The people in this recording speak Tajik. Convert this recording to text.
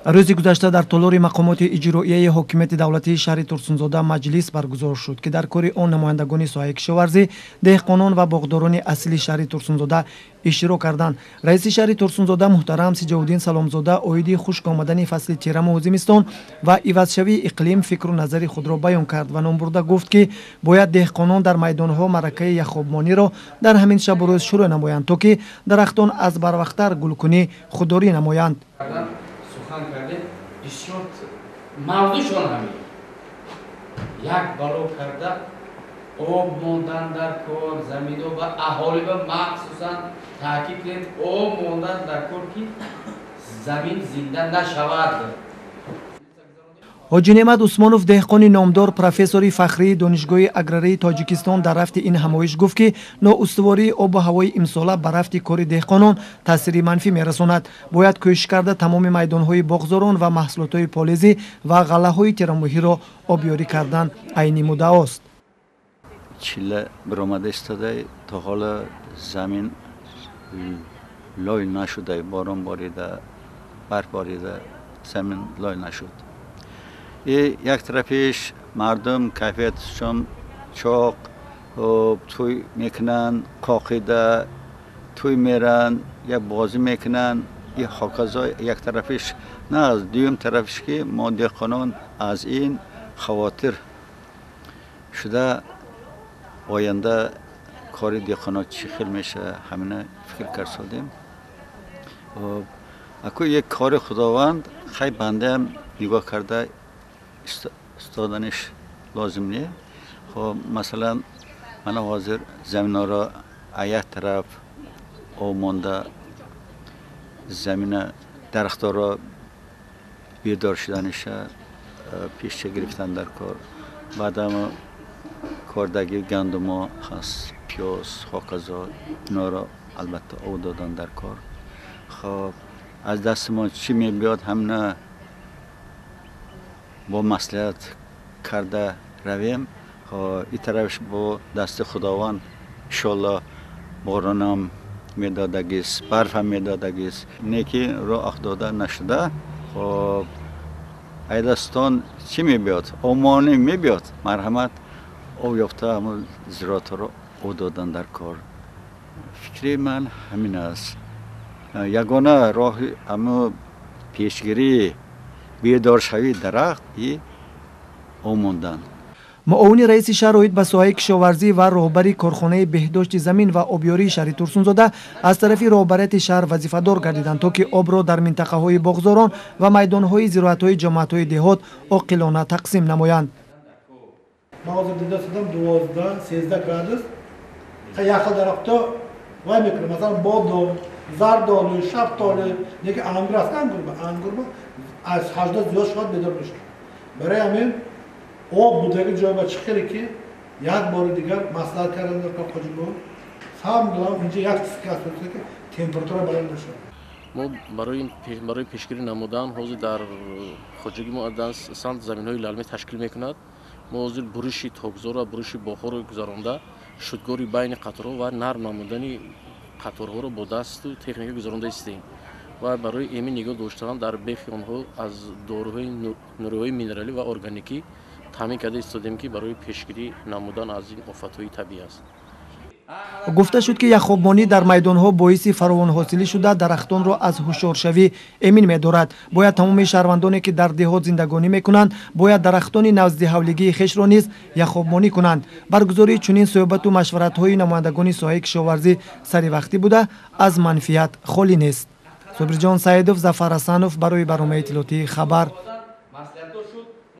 Рӯзи гузашта дар толори мақомоти иҷроияи ҳокимияти давлатии шаҳри Турсунзода маҷлис баргузор шуд, ки дар кори он намояндагони соҳаи кишоварзӣ, деҳқонон ва боғдорони аслии шаҳри Турсунзода иштирок карданд. Раиси шаҳри Турсунзода муҳтарам Сиҷовуддин Саломзода оиди хушк омадани фасли тирамоҳу зимистон ва ивазшавии иқлим фикру назари худро баён кард ва номбурда гуфт, ки бояд деҳқонон дар майдонҳо маъракаи яхобмониро дар ҳамин шабу рӯз шурӯъ намоянд, то ки дарахтон аз барвақттар гулкунӣ худдорӣ намоянд. Сухан кардем, бисёр мавзӯшон ҳамин як бало карда об мондан дар кор замино ба аҳолӣ ба махсусан таъкид кунем, об мондан дар кор, ки замин зинда нашавад. Ҳоҷи Неъмат Усмонов, деҳқони номдор, профессори фахрии Донишгоҳи аграрии Тоҷикистон, дар рафти ин ҳамоиш гуфт, ки ноустувории обу ҳавои имсола ба рафти кори деҳқонон таъсири манфӣ мерасонад. Бояд кӯшиш карда тамоми майдонҳои боғзорон ва маҳсулотҳои полезӣ ва ғаллаҳои тирамоҳиро обёрӣ кардан айни муддаост. Чилла биромада истода, то ҳола замин лой нашуда, борон борида, барф борида, замин лой нашуд. И як тарафиш мардум кайфиятшон чоқ тӯй мекунанд, қоқида тӯй меранд, як бозӣ мекунанд и ҳоказо як тарафиш на аз дуюм тарафиш, ки мо деҳқонон аз ин хавотир шуда, оянда кори деҳқонон чӣ хел меша, ҳамина фикр кард содем. Аку як кори Худованд, хай бандаам нигоҳ карда истоданиш лозим не. Хоб, масалан, мана ҳозир заминҳоро як тараф об монда, замина дарахторо бедор шуданиша пешча гирифтан дар кор. Баъдам кордаги гандумо ҳаст, пиёз, ҳоказо, инҳоро албатта об додан дар кор. Хоб, аз дасти мо чӣ мебиёд, ҳамина бо маслиҳат карда равем. И тарафш бо дасти Худованд, иншолло, боронам медодагист, барфам медодагист, не ки роҳ афтода нашуда. Хоб, айдастон чӣ мебиёд, омонӣ мебиёд, марҳамат, об ёфта ҳамун зироатҳоро об додан дар кор. Фикри ман ҳамин аст. Ягона роҳи ҳамун пешгирии бедоршавии дарахт и об мондан. Муовини раиси шаҳр оид ба соҳаи кишоварзӣ ва роҳбари корхонаи беҳдошти замин ва обёрии шаҳри Турсунзода аз тарафи роҳбарияти шаҳр вазифадор гардиданд, то ки обро дар минтақаҳои боғзорон ва майдонҳои зироатҳои ҷамоатҳои деҳот оқилона тақсим намоянд. Ман ҳозир дида судам, 12-13 градус. Як хел дарахто вай мекунам, масалан, бодом, зардолу, шафтолу, неки ангур аст, ангурба аз 18 зиёд шуд, бедор мешавад. Барои ҳамин об будаги ҷой ба чӣ хеле ки як бори дигар маслиҳат кардан дар Хоҷибо сам глав инҷа як чиз ки аст, ки температура баланд нашавад. Мо барои пешгирӣ намудан ҳозир дар хоҷагии мо самт заминҳои лалмӣ ташкил мекунад. Мо ҳозир буриши токзор ва буриши боғҳоро гузаронда, шудгори байни қаторҳо ва нарм намудани қаторҳоро бо дасту техника гузаронда истем ва барои эмин нигоҳ доштан дар бехи онҳо аз доруҳои нуриҳои минералӣ ва органикӣ таъмин карда истодем, ки барои пешгирӣ намудан аз ин офатҳои табиӣ аст. Гуфта шуд, ки яхобмонӣ дар майдонҳо боиси фаровонҳосилӣ шуда, дарахтонро аз ҳушёршавӣ эмин медорад. Бояд тамоми шаҳрвандоне, ки дар деҳот зиндагонӣ мекунанд, бояд дарахтони наздиҳавлигии хешро низ яхобмонӣ кунанд. Баргузории чунин суҳбату машваратҳои намояндагони соҳаи кишоварзӣ саривақтӣ буда, аз манфиат холӣ нест. Собирҷон Саидов, Зафар Ҳасанов барои барномаи иттилоотии «Хабар»,